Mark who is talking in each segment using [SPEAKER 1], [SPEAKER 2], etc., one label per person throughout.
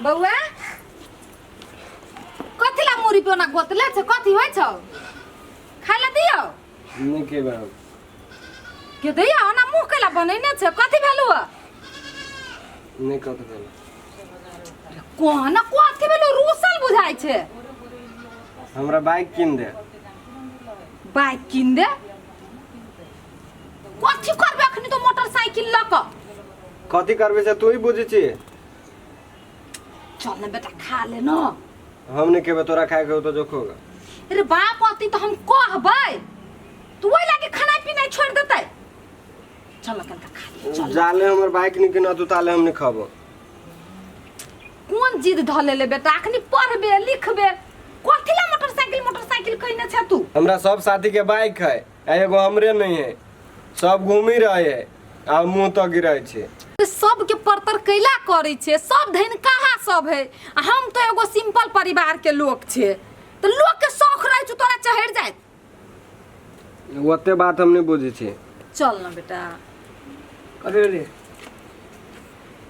[SPEAKER 1] बौआ कथी ला मुरी पे ओना गोतले छै कथी होइ छौ खाय ला दियौ
[SPEAKER 2] नहि खेबै हम
[SPEAKER 1] के दैया ओना मुँह कैला बनेने छै कथी भेलौ
[SPEAKER 2] नहि कथी भेल
[SPEAKER 1] कोना कथी भेलौ रूसल बुझाइ छै
[SPEAKER 2] हमरा बाइक कीन दे
[SPEAKER 1] बाइक कीन दे कथी करबे अखनी तो मोटरसाइकिल लऽ कऽ
[SPEAKER 2] कथी करबै से तू ही बुझै छी
[SPEAKER 1] चल ना बेटा खा ले ना
[SPEAKER 2] हम नहीं खेबै तोरा खाए के हो तो जो खोगा
[SPEAKER 1] अरे बाप अती तो हम कहबै तू ओहि लागी खाना पीना छोड़ देतै चल कनका खा ले चल
[SPEAKER 2] जाले हमर बाइक नहीं किना तू ताले हम नहीं खाबो
[SPEAKER 1] कोन जिद धऽ लेले बेटा अखनी पढ़बे लिखबे कथी ला मोटरसाइकिल मोटरसाइकिल कहने छै तू
[SPEAKER 2] हमरा सब साथी के बाइक है आ एगो हमरे नहीं है सब घूमी रहे है आ मुंह तो गिरै छै
[SPEAKER 1] सबके परतर कैला करै छै सब धन कहाँ सब है आ हम तो एगो सिंपल परिवार के लोग छे तो लोग के शौक रहै छौ तोरा चढ़ि जाइत
[SPEAKER 2] ओते बात हम नहीं बुझै छी
[SPEAKER 1] चल ना बेटा
[SPEAKER 3] अरे रे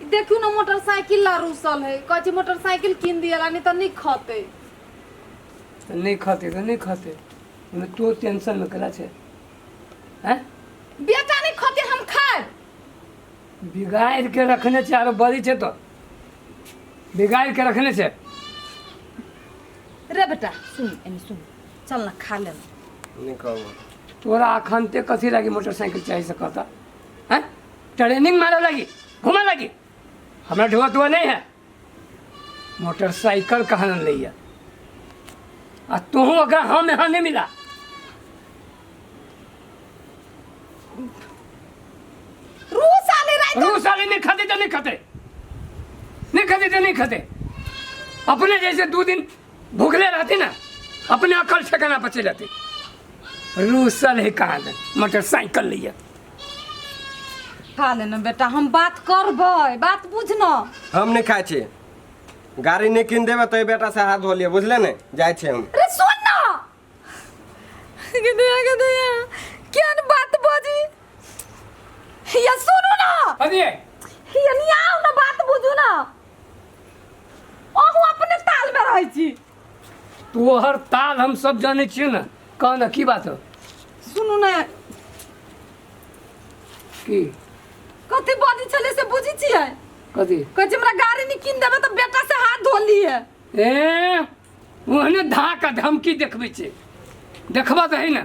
[SPEAKER 1] ई देखियौ ना मोटरसाइकिल ला रूसल है कहै छै मोटरसाइकिल कीन दियला नहीं तऽ नहीं खतै
[SPEAKER 3] तऽ नहि खतै तऽ नहि खतै ओहिमे तो टेंशन मे केला छै हैं
[SPEAKER 1] बेटा नहीं खतै हम खाएब
[SPEAKER 3] बिगाड़ि के रखने छै आरो बड़ी छै तो बिगाड़ि के रखने छै
[SPEAKER 1] रे बेटा सुन एने सुन चल ना खा ले
[SPEAKER 2] नहीं कहबो
[SPEAKER 3] तोरा अखन ते कथी लागी मोटरसाइकिल चाही से कहता हैं ट्रेनिंग मारे लागी घूमे लागी हमरा ढुआ तुआ नहीं है मोटरसाइकिल कहाँ न लैया आ तोहू ओकरा हम यहाँ नहीं मिला
[SPEAKER 1] रूस आले रात
[SPEAKER 3] रूस वाले नहीं खाते तो नहीं खाते नहीं खाते तो नहीं खाते अपने जैसे दो दिन भूखले रहते ना अपने अकल ठिकाना पर चले जाते रूसल है कहाँ दन मोटरसाइकिल लिया
[SPEAKER 1] खा ले ना बेटा हम बात करबै बात बुझ ना
[SPEAKER 2] हम नहीं खाइ छी गाड़ी नहीं कीन देबै तो बेटा से हाथ धो लिअ बुझले ने जाइ छी हम
[SPEAKER 1] अरे सुन ना गदया गदया केहन बात बाजी या सुनू ना
[SPEAKER 3] अरे
[SPEAKER 1] या नहीं आओ ना बात बुझू ना अहूँ अपने ताल में रहै छी
[SPEAKER 3] तोहर ताल हम सब जानै छियै ने कह ने की बात हो
[SPEAKER 1] सुनू ना
[SPEAKER 3] की
[SPEAKER 1] कथी बाजी छलै से बुझी छियै
[SPEAKER 3] कथी
[SPEAKER 1] कहै छै हमरा गाड़ी नहीं कीन देबै तऽ बेटा से हाथ धो लिए
[SPEAKER 3] ए ओहने धाक आ धमकी देखबै छै देखबऽ तऽ है ने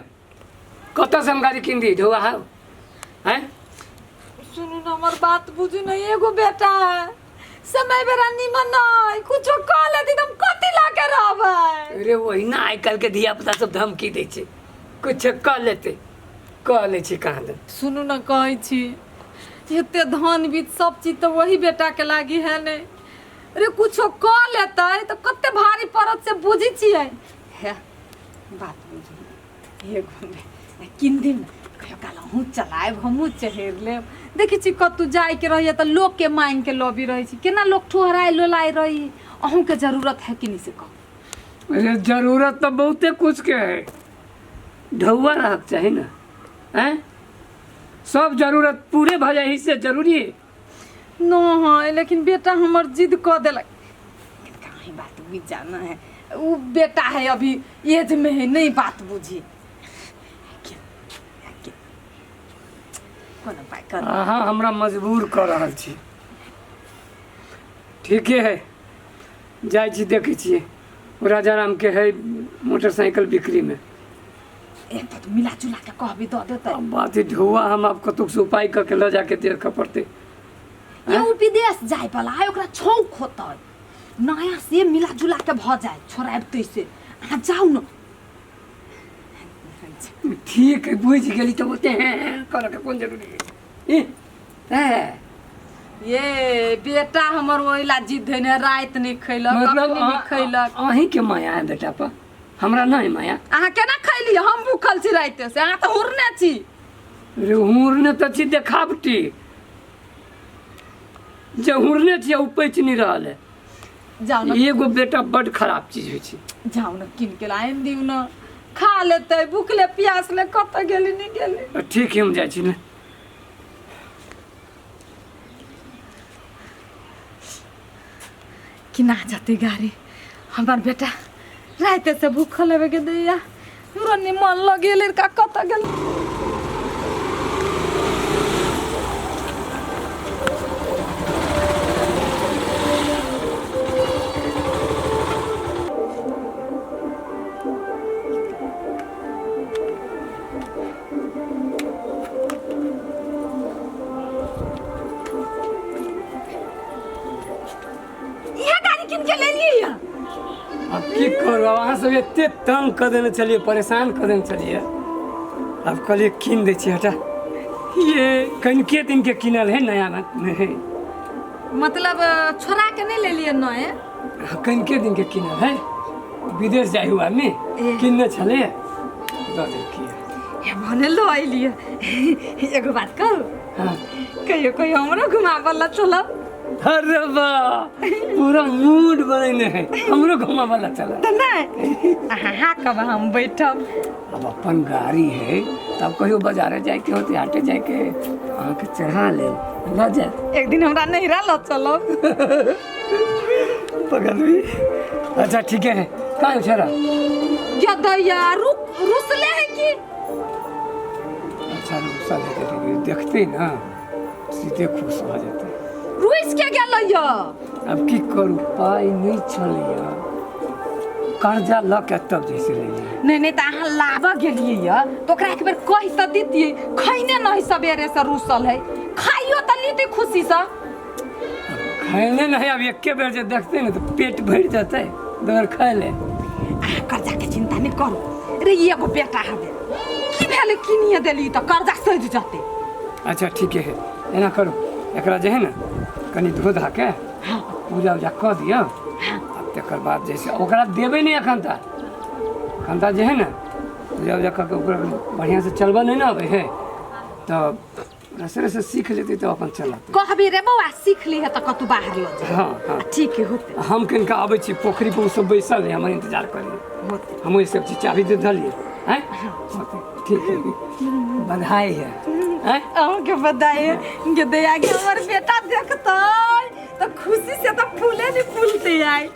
[SPEAKER 3] कतऽसँ हम गाड़ी कीन दी ढौआ हौ आँय
[SPEAKER 1] सुनू ना हमर बात बुझू ना एगो बेटा है समय बेरा निमन नहीं कुछो कह लेती तऽ हम कथी लऽ के रहबै
[SPEAKER 3] अरे वही ना आइ काल्हिके धिया पुता सब धमकी दै छै कुछ कह लेतै कह लै छै कहाँ दन
[SPEAKER 1] सुनू ना कहै छी एते धन बीत सब चीज तऽ वही बेटा के लागी है ने अरे कुछो कऽ लेतै तऽ कते भारी पड़त से बुझै छियै हे बात बुझू एगो ने कीन दिम ने कहियो काल अहूँ चलायब हमहूँ चढ़ि लेब देखै छी कतहु जाइके रहैए तऽ लोकके माँगिके लबी रहै छी केना लोक ठोहराय लोलाय रही अहूँके जरूरत है कि नहि से कहू
[SPEAKER 3] अरे जरूरत तऽ बहुते कुछ के है ढौआ रहक चाही ने आँय सब जरूरत पूरे भऽ जाइ से जरूरी है
[SPEAKER 1] नहीं लेकिन बेटा हमर जिद कऽ देलक लेकिन कहीं बात बुझ जाना है उ बेटा है अभी एज में है नहीं बात बुझी कोनो उपाय कर
[SPEAKER 3] अहाँ हमरा मजबूर कऽ रहल छी ठीके है जाइ छी देखै छियै ओ राजा रामके है मोटरसाइकिल बिक्रीमे
[SPEAKER 1] एक तो मिला जुला के कहबी दऽ देतै
[SPEAKER 3] अब बात है ढौआ हम आब कतहु से उपाय कऽ के लऽ जाके देखऽ पड़तै
[SPEAKER 1] ये उ विदेश जाय वाला है ओकरा छौक होतै नया से मिला जुला के भऽ जाय छोड़ाबतै से अहाँ जाउ न
[SPEAKER 3] ठीक है बुझि गेली तऽ ओते हैं हैं करऽ के कोन जरूरी है ई, हैं
[SPEAKER 1] ये बेटा हमर ओहि ला जिद धैने राति नहि खैलक
[SPEAKER 3] मतलब
[SPEAKER 1] अखनी नहि खैलक
[SPEAKER 3] अहींके माया है बेटा पर हमरा नहि माया
[SPEAKER 1] अहाँ केना खैली हम भूखल छी रातिे से अहाँ तऽ हुरने छी
[SPEAKER 3] रे हुरने तऽ छी देखावटी जे हुरने छी ओ पचि नहि रहल है
[SPEAKER 1] जाउ ने
[SPEAKER 3] एगो बेटा बड खराब चीज होइ छै
[SPEAKER 1] जाउ ने कीन के लाइन दिउ ने खा लेतै भूखले प्यासले कतऽ गेली नहि गेली
[SPEAKER 3] ठीक है हम जाइ छी ने
[SPEAKER 1] किना जतै गाड़ी हमर बेटा राते से भूखल हेबे के दैया हमरा निमन लगेल का कतऽ गेल। इहे गाड़ी कीन के लेलियै या?
[SPEAKER 3] अब की करू, अब अहाँ सब एते तंग कऽ देने छलियै, परेशान कऽ देने छलियै, आब कहलियै कीन दै छियै। हटा, ये कनिके दिनके कीनल है, नया नहीं है।
[SPEAKER 1] मतलब छोड़ा के नहीं लेलियै नए?
[SPEAKER 3] कनिके दिनके कीनल है, विदेश जाइ हुआ आदमी किनने छलियै, दऽ देलकै।
[SPEAKER 1] हे भने लो अयलियै। एगो बात कहू?
[SPEAKER 3] हाँ।
[SPEAKER 1] कहियो कहियो हमरो घुमाबऽ लए चलब।
[SPEAKER 3] अरे वाह, पूरा मूड बनेने है, हमरो घुमाबऽ चलब।
[SPEAKER 1] तऽ नहि अहाँ हाँकब, हम बैठब।
[SPEAKER 3] अब अपन गाड़ी है तब कहियो बाजारे जाइके होते, हाटे जाइके, अहाँके चढ़ा लेब, लऽ जायब।
[SPEAKER 1] एक दिन हमरा नैहरा लऽ चलब।
[SPEAKER 3] पगलवी। अच्छा ठीक है, कहाँ छोरा?
[SPEAKER 1] या दैया रुक, रुसले है की?
[SPEAKER 3] अच्छा रुसल है, देखते ना सीधे खुश भऽ जेतै।
[SPEAKER 1] रुसि के गेलै यऽ?
[SPEAKER 3] अब की करू, पाइ नहि छलैया, कर्जा लऽ के तब जैसे लेलियै।
[SPEAKER 1] नहि नहि, तऽ अहाँ लाबऽ गेलियै यऽ तऽ ओकरा एक बेर कहि तऽ दितियै, खैने नहि सवेरे से रुसल है, खाइयो तऽ लीतै खुशीसँ।
[SPEAKER 3] खैने नहीं, अब एके बेर जे देखते ने तऽ पेट भरि जेतै, बगैर खाय ले।
[SPEAKER 1] अहाँ कर्जाके चिंता नहि करू। रे एगो बेटा हवे, की भेलै किनिए देली तऽ कर्जा सधि जेतै।
[SPEAKER 3] अच्छा ठीके है, एना करू, एकरा जे है ने कनि धो धा के पूजा उजा कऽ दिअ, आ तकर बाद जैसे ओकरा देबै नहि एखन तक, एखन तक जे है ने पूजा उजा कऽ के ओकरा बढ़िआँसँ चलबऽ नहि ने अबै है, तऽ रसे रसे सीख जेतै तऽ अपन चलतै।
[SPEAKER 1] कहबी रे बौआ सीख ली है तऽ कतहु बाहर लऽ जाए।
[SPEAKER 3] हाँ हाँ
[SPEAKER 1] ठीक है, होतै।
[SPEAKER 3] हम कनिका अबै छी, पोखरि पर ओ सब बैसल है, हमर इंतजार करियै।
[SPEAKER 1] होतै।
[SPEAKER 3] हम ओहि सब चीज चाभी दे देलियै हैं, होतै। ठीक है, बधाई है हैं।
[SPEAKER 1] अहूँके बधाई के दैया के हमर बेटा देखतै तऽ खुशी से तऽ फूले नहि फूलतै। आइ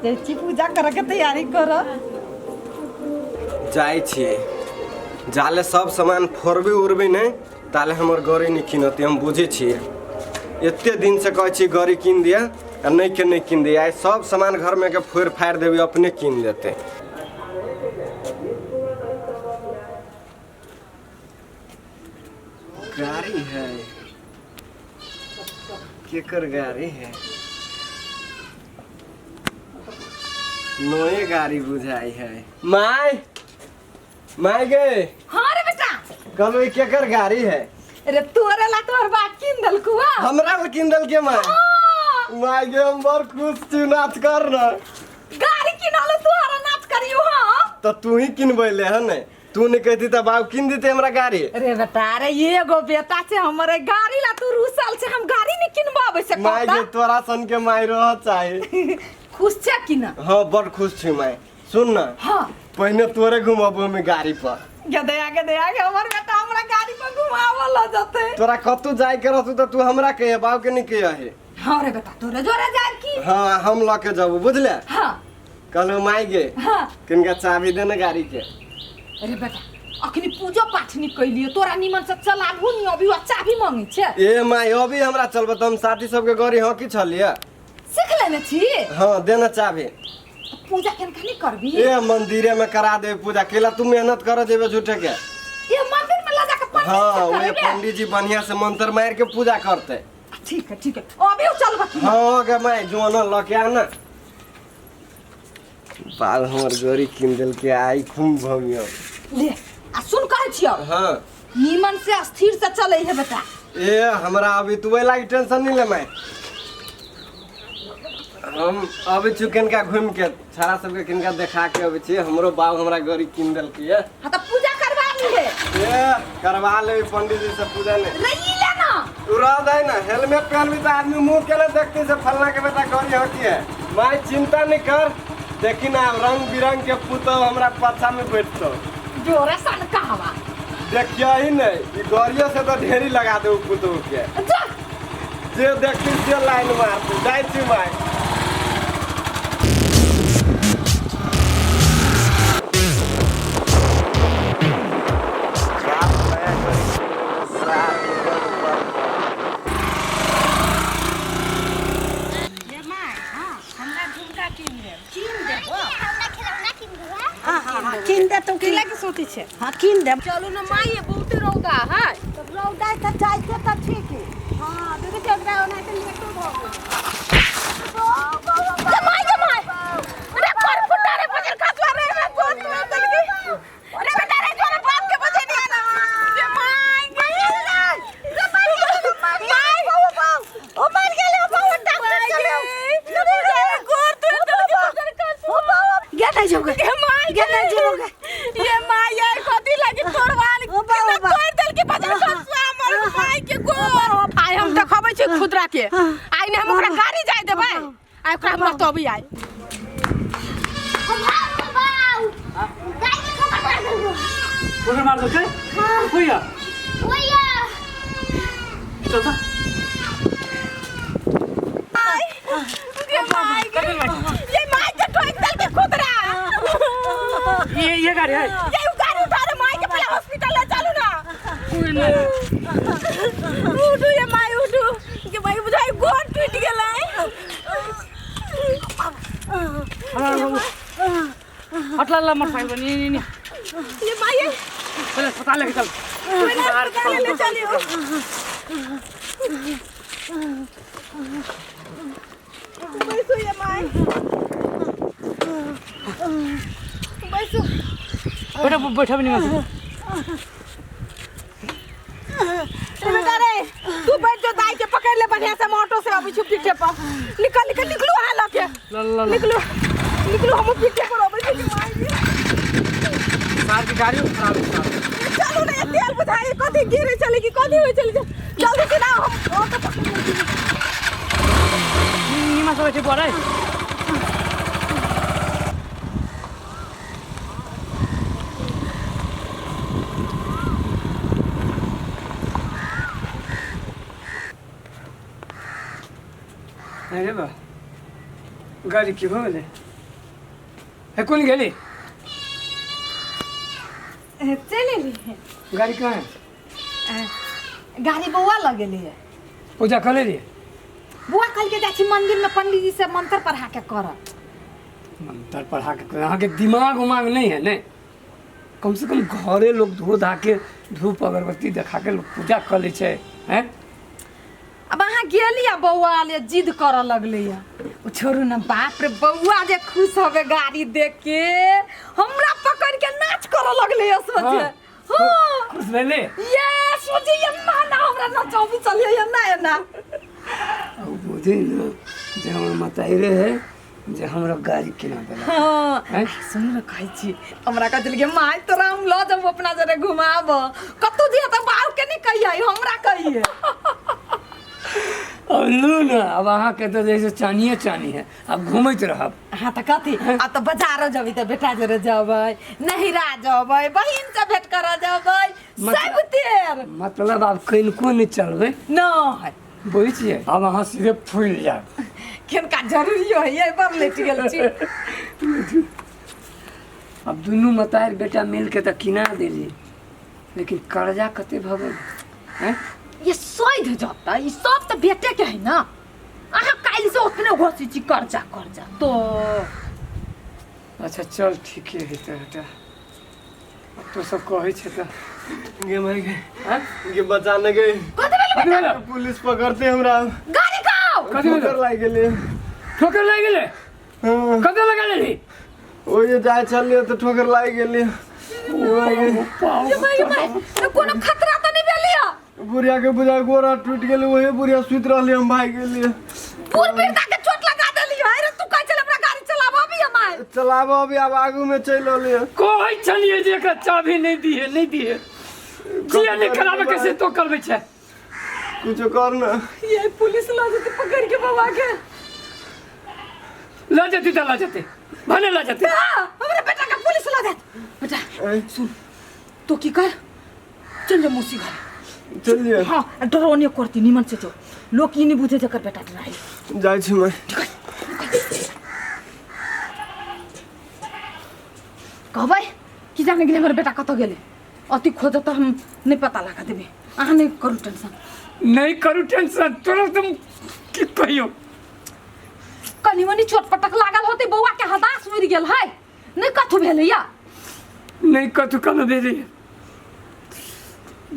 [SPEAKER 1] जाइ छी पूजा करऽ के तैयारी करऽ।
[SPEAKER 2] जाइ छियै, जाले सब सामान फोड़बी उड़बी नहि ताले हमर गाड़ी नहि कीनतै। हम बुझै छियै, एते दिन से कहै छी गाड़ी कीन दिअ आ नहि के नहि कीन दिअ, आइ सब सामान घरमे के फोड़ि फाड़ि देबै, अपने कीन देतै। गाड़ी है, केकर गाड़ी है? नए गाड़ी बुझाई है। My my गे।
[SPEAKER 1] हाँ रे बेटा।
[SPEAKER 2] कहलू ई केकर गाड़ी है?
[SPEAKER 1] अरे तोरे ला तोहर बाप कीन देलकौ हा।
[SPEAKER 2] हमरा ला कीन देलकै my?
[SPEAKER 1] हाँ।
[SPEAKER 2] My गे, हम बड़ खुश छी, नाच कर न।
[SPEAKER 1] गाड़ी किनल तोहरा नाच करियो? हाँ
[SPEAKER 2] तऽ तू ही किनबैले है ने, तू नहीं कहती तऽ बाप कीन देते हमरा गाड़ी।
[SPEAKER 1] अरे बेटा, अरे एगो बेटा छै हमर, गाड़ी ला तू रुसल छै, हम गाड़ी नहीं किनबाबै से
[SPEAKER 2] my
[SPEAKER 1] कहता।
[SPEAKER 2] गे, तोरा सन के माय रह चाही।
[SPEAKER 1] खुश छै कि ना?
[SPEAKER 2] हाँ बड़ खुश छी my. सुन ना।
[SPEAKER 1] हाँ।
[SPEAKER 2] पहिने तोरे घुमाबू हम गाड़ी पर।
[SPEAKER 1] गदया गदया के हमर बेटा हमरा गाड़ी पर घुमाबऽ ल जतै।
[SPEAKER 2] तोरा कतौ जाय के रहतौ तऽ तू हमरा कहिए, बाप के नहीं कहिए।
[SPEAKER 1] हाँ रे बेटा, तोरे जोरे जाय की।
[SPEAKER 2] हाँ हम लऽ के जाबू, बुझले?
[SPEAKER 1] हाँ।
[SPEAKER 2] कहलू माय गे।
[SPEAKER 1] हाँ।
[SPEAKER 2] किनका चाबी दे ने गाड़ी के।
[SPEAKER 1] अरे बेटा, अखनी पूजो पाठ नहीं कैलियो, तोरा निमन से चलाबू नहीं, अभी वो चाबी मांगे छे।
[SPEAKER 2] ए my, अभी हमरा चलबे तऽ हम साथी सबके गाड़ी हॉकी छलियै।
[SPEAKER 1] सीख लेने छी?
[SPEAKER 2] हाँ दे ने चाबी।
[SPEAKER 1] पूजा केनका नहीं करबी?
[SPEAKER 2] ए मंदिरे में करा दे पूजा, केला तू मेहनत कर जेबे झूठे के।
[SPEAKER 1] ये मंदिर में ला जाके पंडित
[SPEAKER 2] हाँ
[SPEAKER 1] से
[SPEAKER 2] वे
[SPEAKER 1] करेबे?
[SPEAKER 2] पंडित जी बढ़िया से मंत्र मार के पूजा करते।
[SPEAKER 1] ठीक है ठीक है, अभी चलबा की?
[SPEAKER 2] हाँ गे my, जो न लऽ के आ ना। बाल हमर गड़ी कीन देलके, आई खूब भमियो।
[SPEAKER 1] ले आ सुन, कहै छियौ।
[SPEAKER 2] हाँ।
[SPEAKER 1] नीमन से स्थिर से चलै है बेटा।
[SPEAKER 2] ए हमरा अभी तू ओहि लागी टेंशन नहीं ले माय, हम अबै छी किनका घूमि के छाड़ा सबके किनका देखा के अबै छी। हमरो बाप हमरा गड़ी कीन देलकै ये।
[SPEAKER 1] हाँ तऽ पूजा करवा ली है।
[SPEAKER 2] ए करवा ले पंडित जी से पूजा ने।
[SPEAKER 1] रे ई ले ना।
[SPEAKER 2] तू रह दे ना, हेलमेट पहनबी तऽ आदमी मुंह केना देखते से फलना के बेटा गड़ी हकी है। माय चिंता नहीं कर, देखी ना रंग बिरंग के पुतहु हमरा पाछा में बैठतो।
[SPEAKER 1] जोरे सन कहवा।
[SPEAKER 2] देखियो ही नहीं, ई गड़ियो से तो ढेरी लगा दे पुतहु के।
[SPEAKER 1] जा।
[SPEAKER 2] जे देखती से लाइन मारती जाइ छी माय।
[SPEAKER 4] गे माय, हाँ, हमरा झुमका कीन देब।
[SPEAKER 5] कीन देबो।
[SPEAKER 6] हमरा खिलौना कीन देबो।
[SPEAKER 5] हाँ हाँ हाँ, कीन दे तू।
[SPEAKER 4] की लागी सोचै छै?
[SPEAKER 5] हाँ, कीन देब।
[SPEAKER 1] चलू ने माई, बहुते रौदा है।
[SPEAKER 5] तब रौदा तऽ जाइते तऽ ठीक है।
[SPEAKER 4] हाँ, देखै छियै एकरा ओनाहिते लेटो भऽ गेलै।
[SPEAKER 1] गे माई, गे माई, अरे पर फुटा रे, बजर खासवा रे, हमरा गोड़ तोड़ देलकै। अरे बेटा रे, तोरा बाप के बजे नहीं आना। गे माई, गे रे माई, माई,
[SPEAKER 5] ओ मर गेलै, ओ बाबा, डॉक्टर चलो।
[SPEAKER 1] गोड़ तोड़ देलकै बजर खासवा।
[SPEAKER 5] गे नहीं जेबो
[SPEAKER 1] गे माई,
[SPEAKER 5] गे नहीं जेबो गे।
[SPEAKER 1] ये माई, ये कथी लागी तोड़वाल?
[SPEAKER 5] ओ बाबा,
[SPEAKER 1] केना
[SPEAKER 5] बाबा।
[SPEAKER 1] तोड़ देलकै बजर खासवा हमर माई के गोड़। आइ हम देखबै छी खुदरा के। आइ ने हम ओकरा गाड़ी जाय देबै, आइ ओकरा हम बतबै आइ।
[SPEAKER 6] गाड़ी के ठोकर मार देलको।
[SPEAKER 3] ठोकर मार देलकै? कोइया?
[SPEAKER 6] ओया।
[SPEAKER 3] चल त।
[SPEAKER 1] ये माई के, ये माई के ठोक देलकै खुदरा।
[SPEAKER 3] ये गाड़ी है।
[SPEAKER 1] ये उ गाड़ी उठा रे, माई के पहले हॉस्पिटल ले चलू ना।
[SPEAKER 3] कोई नहीं।
[SPEAKER 1] उठू ये माई, उठू। के माई, बुझाइ गोड़ टूटि गेलै।
[SPEAKER 3] हटला ला मोटरसाइकिल नहीं नहीं नहीं।
[SPEAKER 1] ये माई,
[SPEAKER 3] चल अस्पताल लेके चल।
[SPEAKER 1] पहले अस्पताल ले चलियो। बैसू ये माई, बैसू।
[SPEAKER 3] बैठो बैठो भी नहीं मत।
[SPEAKER 1] रे बेटा रे, तू बैठ जो, दाई के पकड़ ले बढ़िया से, हम ऑटो से अबै छी पीठे पर। निकल निकल, निकलू अहाँ लके।
[SPEAKER 3] ला ला ला।
[SPEAKER 1] निकलू निकलू, हम पीठे पर अबै छी। माई जी।
[SPEAKER 3] सार की गाड़ी खराब है सार।
[SPEAKER 1] चलू ने, तेल बुझाइ कथी गिरे चले कि कथी होइ चले। जल्दी से ना, हम ऑटो पकड़ लै छी।
[SPEAKER 3] नीमा सब बैठे बुआ रे। अरे बा, गाड़ी की हो गेलै? हे, कोन गेली?
[SPEAKER 1] चलि एलियै।
[SPEAKER 3] गाड़ी कहाँ है?
[SPEAKER 1] गाड़ी बौआ लग गेलियै।
[SPEAKER 3] पूजा कर लेलियै?
[SPEAKER 1] बौआ कहलकै जाइ छी मंदिर में पंडीजी से मंत्र पढ़ा के करब।
[SPEAKER 3] मंत्र पढ़ा के? अहाँके दिमाग उमाग नहीं है ने? कम से कम घरे लोग धो धा के धूप अगरबत्ती देखा के लोग पूजा कर लै छै हैं।
[SPEAKER 1] अब अहाँ गेली आ बौआ ले जिद करऽ लगलै। ओ छोड़ू ने, बाप रे, बौआ जे खुश हवे गाड़ी देख के, हमरा पकड़ के नाच करऽ लगलै। सोचे हाँ।
[SPEAKER 3] खुश भेलै?
[SPEAKER 1] ये सोचे ये ना ना, हमरा नचाबी चलिए ये ना ये ना।
[SPEAKER 3] आ बुझे ने जे हमर मताइरे है जे हमरा गाड़ी केना देलक।
[SPEAKER 1] हाँ।
[SPEAKER 3] हैं?
[SPEAKER 1] सुन ने, कहै छी, हमरा कहै छलै कि माय, तोरा हम लऽ जाबो अपना जरे घुमाब कतौ दिया, तऽ बाबू के नहीं कहिए, हमरा कहिए।
[SPEAKER 3] अब लू ने, अब अहाँके तऽ जैसे चानिए चानी है, अब घूमैत रहब।
[SPEAKER 1] हाँ तऽ कथी, आब तऽ बाजारो जेबै तऽ बेटा जरे जेबै, नहिरा जेबै, बहिन से भेंट करऽ जेबै। सब तेर।
[SPEAKER 3] मतलब आब कनिको नहि चलबै?
[SPEAKER 1] नहि।
[SPEAKER 3] बुझै छियै, आब अहाँ सीधे फूलि जायब।
[SPEAKER 1] किनका जरूरी है, बड़ लेट गेल छी।
[SPEAKER 3] अब दुनू मतार बेटा मिलके तऽ किना देली, लेकिन कर्जा कते भऽ गेल हैं?
[SPEAKER 1] ये सैध जतै, ई सब तऽ बेटे के है ना। अहाँ काल्हि से ओतने घोसै छी कर्जा कर्जा तो।
[SPEAKER 3] अच्छा चल, ठीके है तऽ बेटा, अब तो सब कहै छै तऽ।
[SPEAKER 2] गे माय गे।
[SPEAKER 3] हैं?
[SPEAKER 2] गे, बचाने गे।
[SPEAKER 1] कथी भेलै?
[SPEAKER 3] कथी भेलै?
[SPEAKER 2] पुलिस पकड़ते हमरा।
[SPEAKER 1] गाड़ी खाओ।
[SPEAKER 3] कथी भेलै?
[SPEAKER 2] ठोकर लागि गेलै।
[SPEAKER 3] ठोकर लागि गेलै?
[SPEAKER 2] हाँ।
[SPEAKER 3] कतऽ लगा लेली?
[SPEAKER 2] ओहि जाइ छलियै तऽ ठोकर लागि गेलै।
[SPEAKER 1] ये माय, ये माय, ये कोनो खतरा तऽ नहि भेलै?
[SPEAKER 2] बुढ़िया के बुझा गोरा टूटि गेलै, वही बुढ़िया सुति रहलै, हम भागि गेलियै।
[SPEAKER 1] बूढ़ वृद्धा के चोट लगा देली। अरे तू कहै छले हमरा गाड़ी चलाबऽ अभी माय।
[SPEAKER 2] चलाबऽ अभी, आब आगू में चलि रहलियै।
[SPEAKER 3] कहै छलियै जे एकरा चाभी नहि दिहे, नहि दिहे, जिया नहि कराबे के से तो करबै छै।
[SPEAKER 2] कुछो कर न।
[SPEAKER 1] ये पुलिस लऽ जेतै पकड़ के बाबा के।
[SPEAKER 3] लऽ जेतै तऽ लऽ जेतै, भने लऽ जेतै।
[SPEAKER 1] हाँ, हमरा बेटा के पुलिस लऽ जायत। बेटा
[SPEAKER 2] ए,
[SPEAKER 1] सुन, तू की कर, चल जा मौसी घर।
[SPEAKER 2] चल लिअ।
[SPEAKER 1] हाँ, आ डरो करती निमन से जो लोग ई नहीं बुझे जकर बेटा डराई।
[SPEAKER 2] जाइ छी मैं।
[SPEAKER 1] कहबै कि जाने गेलै हमर बेटा कतऽ गेलै, अति खोजत तऽ हम नहि पता लगा देबै। अहाँ नहि करू टेंशन।
[SPEAKER 3] नहीं करू टेंशन, तोरा तुम की कहियो।
[SPEAKER 1] कनी मनी चोट पटक लागल होतै, बौआ के हदास उड़ि गेल है, नहि कथू भेलै या?
[SPEAKER 3] नहीं कथू कनो भेलै।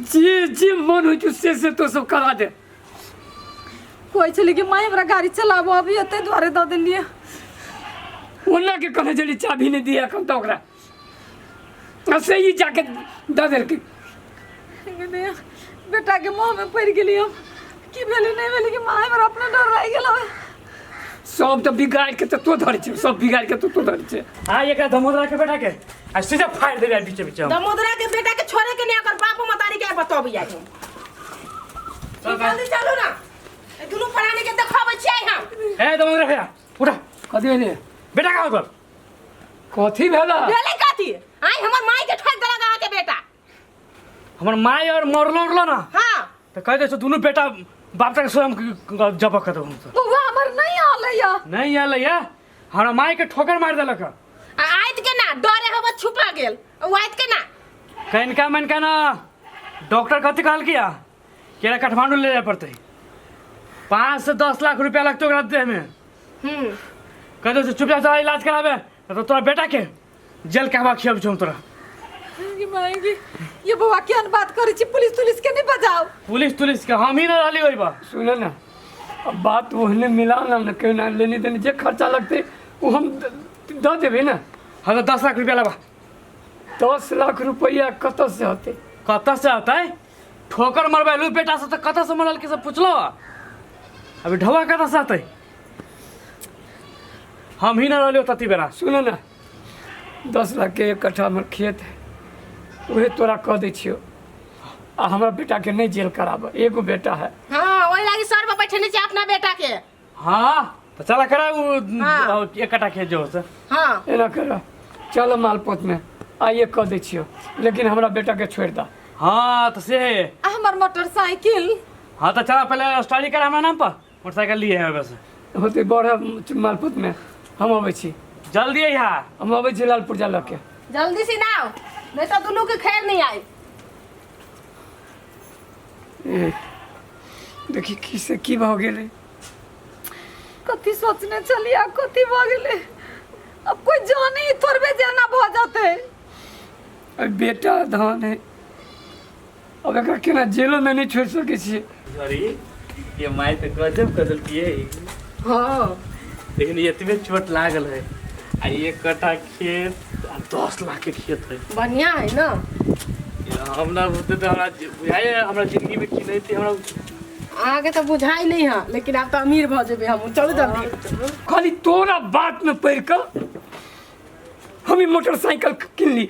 [SPEAKER 3] जे जे मन होइ छौ से तो सब करा दे।
[SPEAKER 1] कहै छलै कि माय हमरा गाड़ी चलाबो अभी, एते दुआरे दऽ देलियै।
[SPEAKER 3] ओना के कहने छली चाभी नहीं दिया एखन तऽ ओकरा, आ से ई जाके दऽ देलकै।
[SPEAKER 1] बेटा के मुँह में पड़ि गेलियै हम, की भेलै नहि भेलै कि माय हमरा अपने डर लागि गेल।
[SPEAKER 3] सब तऽ बिगाड़ि के तऽ तो धरै छै, सब बिगाड़ि के तऽ तो धरै छै।
[SPEAKER 7] आ एकरा दमोदरा के बेटा के आ सीधा फाड़ देबै बीचे बीचे हम।
[SPEAKER 4] दमोदरा के बेटा के छोड़े के नहीं, अगर बाप मतारी के बतबी आई हम। जल्दी चलू ना, ए दुनू प्राणी के देखाबै छियै हम।
[SPEAKER 7] ए दमोदरा भैया उठा।
[SPEAKER 3] कथी भेलै?
[SPEAKER 7] बेटा का होतल?
[SPEAKER 3] कथी भेला?
[SPEAKER 4] भेलै कथी? आइ हमर माई के ठोक देलक अहाँ के बेटा।
[SPEAKER 7] हमर माय और मरलो उरलो ना।
[SPEAKER 4] हाँ।
[SPEAKER 7] तो कह दे दुनू बेटा बाप तक स्वयं जबक कर देबो हम।
[SPEAKER 1] बौआ हमर नहीं आलै या।
[SPEAKER 7] नहीं आलै या, हमरा माय के ठोकर मार देलक।
[SPEAKER 4] आ आइत के ना डरे हवा छुपा गेल, ओ आइत के ना
[SPEAKER 7] कनका मनका ना डॉक्टर कथी कहल किया केरा काठमांडू ले जाए पड़ते, 5 से 10 लाख रुपया लगते ओकरा देह में। कह दे चुपचाप चला इलाज कराबे, तो तोरा बेटा के जेल के हवा खियाबै छौ हम तोरा।
[SPEAKER 1] ये बौआ केहन बात करै छी, पुलिस तुलिस के नहीं बजाओ।
[SPEAKER 7] पुलिस तुलिस के हम ही ना रहली ओइ बा।
[SPEAKER 3] सुन ना, अब बात ओहने मिला ना ना केना लेनी देनी जे खर्चा लगते वो हम दऽ देबै ना।
[SPEAKER 7] हाँ तो 10 लाख रुपया लबा।
[SPEAKER 3] 10 लाख रुपया कतऽ से होतै?
[SPEAKER 7] कतऽ से होतै? ठोकर मरबैलू बेटा से तऽ कतऽ से मरल के सब पुछलो? अभी ढवा कतऽ से होतै? हम ही ना रहलियो तती बेरा।
[SPEAKER 3] सुन ना, 10 लाख के 1 कट्ठा हमर खेत है, उहे तोरा कह दै छियो, आ हमरा बेटा के नहीं जेल कराब, एगो बेटा है।
[SPEAKER 4] हाँ, ओहि लागी सर पर बैठने छै अपना बेटा के।
[SPEAKER 7] हाँ तो चला करा वो।
[SPEAKER 4] हाँ।
[SPEAKER 7] 1 कट्ठा खेत जो से।
[SPEAKER 4] हाँ
[SPEAKER 3] एना कर, चल मालपोत में आइए कह दै छियो, लेकिन हमरा बेटा के छोड़ दा।
[SPEAKER 7] हाँ तो से है।
[SPEAKER 1] आ हमर मोटरसाइकिल।
[SPEAKER 7] हाँ तो चला पहले स्टडी कर हमरा नाम पर, मोटरसाइकिल लिए है बस।
[SPEAKER 3] होते बड़ मालपोत में हम अबै छी।
[SPEAKER 7] जल्दी अइहा।
[SPEAKER 3] हम अबै छी लालपुर जा लऽ के।
[SPEAKER 4] जल्दी से ना आओ, नहीं तो दुनू के खैर नहीं आई।
[SPEAKER 3] देखी की से की भऽ गेलै।
[SPEAKER 1] कथी सोचने छलियै कथी भऽ गेलै, अब कोई जाने ही थोड़बे जेना भऽ जेतै।
[SPEAKER 3] अब बेटा धन है, अब एकरा केना जेलो में नहीं छोड़ सकै छियै।
[SPEAKER 7] अरे ये माय तो गजब गजल किए।
[SPEAKER 4] हाँ
[SPEAKER 7] लेकिन एतबे चोट लागल है, आ 1 कट्ठा खेत आ 10 लाख के खेत है।
[SPEAKER 4] बढ़िया है ना।
[SPEAKER 7] हमरा बुझते तो हमरा बुझाइए हमरा जिंदगी में की नहीं थी हमरा।
[SPEAKER 4] आगे तो बुझाई नहीं है, लेकिन आप तो अमीर भ जेबे हम। चलू जल्दी।
[SPEAKER 3] खाली तोरा बात में पड़ के हम मोटरसाइकिल किनली,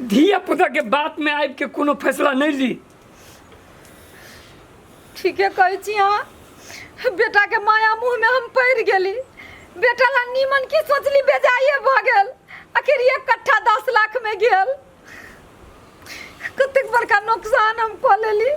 [SPEAKER 3] धिया पुता के बात में आबि के कोनो फैसला नहीं ली।
[SPEAKER 1] ठीके कहै छी अहाँ, बेटा के माया मुँह में हम पड़ि गेली। बेटा ला नीमन की सोचली बेजाइए भऽ गेल, आखिर 1 कट्ठा 10 लाख में गेल। कतेक बड़का नुकसान हम कऽ लेली।